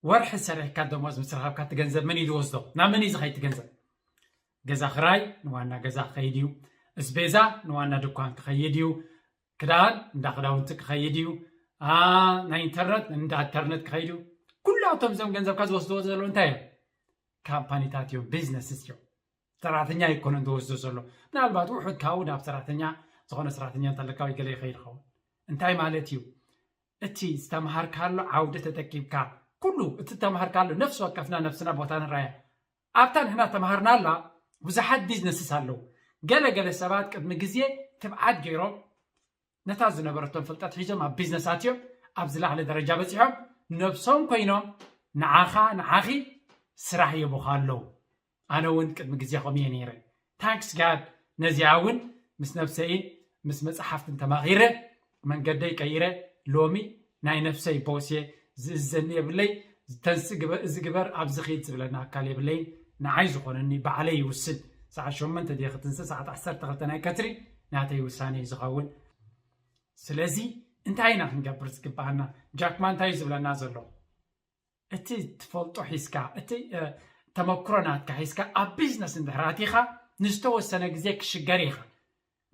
ወርሒ ሰሪሕካ ደሞዝ ምስ ረኸብካ እቲ ገንዘብ መን እዩ ዝወስዶ? ናብ መን እዩ ዝኸይድ እቲ ገንዘብ? ገዛ ክራይ ንዋና ገዛ ክኸይድ እዩ። እስቤዛ ንዋና ድኳን ክኸይድ እዩ። ክዳን እንዳ ክዳውንቲ ክኸይድ እዩ። ኣ፣ ናይ ኢንተርነት እንዳ ኢንተርነት ክኸይድ እዩ። ኩላቶም እዞም ገንዘብካ ዝወስድዎ ዘለዉ እንታይ እዮም? ካምፓኒታት እዮም፣ ቢዝነስስ እዮም። ሰራሕተኛ ኣይኮነን ዝወስዶ ዘሎ። ምናልባት ውሑድ ካብኡ ናብ ሰራሕተኛ፣ ዝኾነ ሰራሕተኛ እንተለካ ወይ ገለ ይኸይድ ይኸውን። እንታይ ማለት እዩ? እቲ ዝተምሃርካሉ ዓውዲ ተጠቂምካ፣ ኩሉ እቲ ዝተምሃርካሉ፣ ነፍሲ ወከፍና ነፍስና ቦታ ንረኣያ። ኣብታ ንሕና ተምሃርናላ ብዙሓት ቢዝነስስ ኣለዉ። ገለ ገለ ሰባት ቅድሚ ግዜ ትብዓት ገይሮም ነታ ዝነበረቶም ፍልጠት ሒዞም ኣብ ቢዝነስ ኣትዮም ኣብ ዝለዓለ ደረጃ በጺሖም ነብሶም ኮይኖም ንዓኻ ንዓኺ ስራሕ ይህቡኻ ኣለዉ። ኣነ እውን ቅድሚ ግዜ ከምኡ እየ ነይረ። ታንክስ ጋድ ነዚኣ እውን ምስ ነብሰይን ምስ መጽሓፍትን ተማኺረ መንገደይ ቀይረ ሎሚ ናይ ነፍሰይ ቦስ እየ። ዝእዘኒ የብለይ። ተንስ ግበ-፣ እዚ ግበር ኣብዚ ኺድ ዝብለኒ ኣካል የብለይን። ንዓይ ዝኾነኒ ባዕለይ ይውስን። ሰዓት ሸሞንተ ድየ ክትንስእ ሰዓት ዓሰርተ ክልተ ናይ ቀትሪ ናተይ ውሳነ እዩ ዝኸውን። ስለዚ እንታይ ኢና ክንገብር ዝግባኣና? ጃክማ እንታይ እዩ ዝብለና ዘሎ? እቲ ትፈልጦ ሒዝካ፣ እቲ ተመክሮ ናትካ ሒዝካ ኣብ ቢዝነስ እንድሕር ኣቲኻ ንዝተወሰነ ግዜ ክሽገር ኢኻ።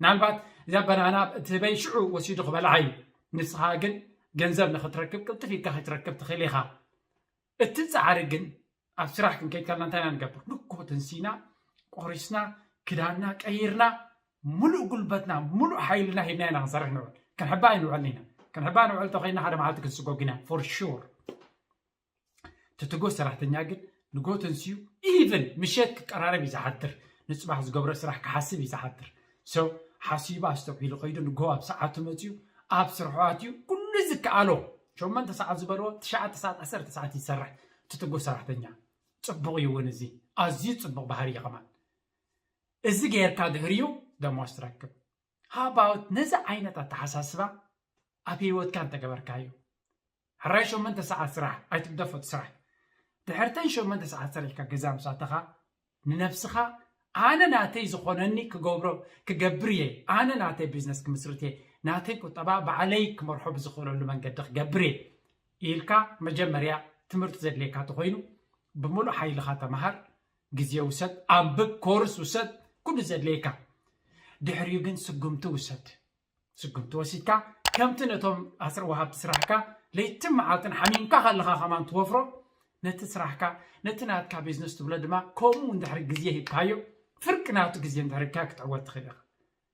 ምናልባት እዛ በናና እቲ ህበይ ሽዑ ወሲዱ ክበልዓ እዩ። ንስኻ ግን ገንዘብ ንክትረክብ ቅልጥፍ ኢልካ ክትረክብ ትኽእል ኢኻ። እቲ ፃዕሪ ግን ኣብ ስራሕ ክንከይድ ከለና እንታይ ኢና ንገብር? ንኮ ትንሲና ቆሪስና ክዳንና ቀይርና ሙሉእ ጉልበትና ሙሉእ ሓይልና ሂብና ኢና ክንሰርሕ ንውዕል። ክንሕባ ኣይንውዕልን ኢና። ክንሕባ ንውዕል ተኮይና ሓደ መዓልቲ ክንስጎግ ኢና for sure። ትትጎ ሰራሕተኛ ግን ንጎ ተንስዩ ኢቭን ምሸት ክቀራረብ እዩ ዝሓድር። ንፅባሕ ዝገብሮ ስራሕ ክሓስብ እዩ ዝሓድር። So ሓሲቡ ኣስተውዒሉ ከይዱ ንጎ ኣብ ሰዓቱ መፅዩ ኣብ ስርሑ ኣትዩ ኩሉ ዝከኣሎ ሸሞንተ ሰዓት ዝበልዎ ትሽዓተ ሰዓት ዓሰርተ ሰዓት ይሰርሕ። ትትጎ ሰራሕተኛ ፅቡቕ እዩ እውን እዚ ኣዝዩ ፅቡቕ ባህሪ እዩ ከማን። እዚ ጌርካ ድሕሪኡ ደሞዝ ትረክብ። ሃባውት ነዚ ዓይነት ኣተሓሳስባ ኣብ ህይወትካ እንተገበርካዮ ሕራይ ሸሞንተ ሰዓት ስራሕ ኣይትግደፎ እቲ ስራሕ። ድሕርተን ሸሞንተ ሰዓት ሰሪሕካ ገዛ ምስ ኣተኻ ንነብስኻ ኣነ ናተይ ዝኾነኒ ክገብሮ ክገብር እየ፣ ኣነ ናተይ ቢዝነስ ክምስርት እየ፣ ናተይ ቁጠባ ባዕለይ ክመርሖ ብዝኽእለሉ መንገዲ ክገብር እየ ኢልካ መጀመርያ ትምህርቲ ዘድልየካ ተኾይኑ ብምሉእ ሓይልኻ ተምሃር። ግዜ ውሰድ፣ ኣንብብ፣ ኮርስ ውሰድ፣ ኩሉ ዘድልየካ። ድሕሪኡ ግን ስጉምቲ ውሰድ። ስጉምቲ ወሲድካ ከምቲ ነቶም ኣስር ወሃብቲ ስራሕካ ለይትን መዓልትን ሓሚምካ ከለኻ ከማን ትወፍሮ ነቲ ስራሕካ ነቲ ናትካ ቢዝነስ ትብሎ ድማ ከምኡ እንድሕሪ ግዜ ሂብካዮ ፍርቂ ናቱ ግዜ እንድሕሪ ካ ክትዕወት ትኽእል ኢኻ።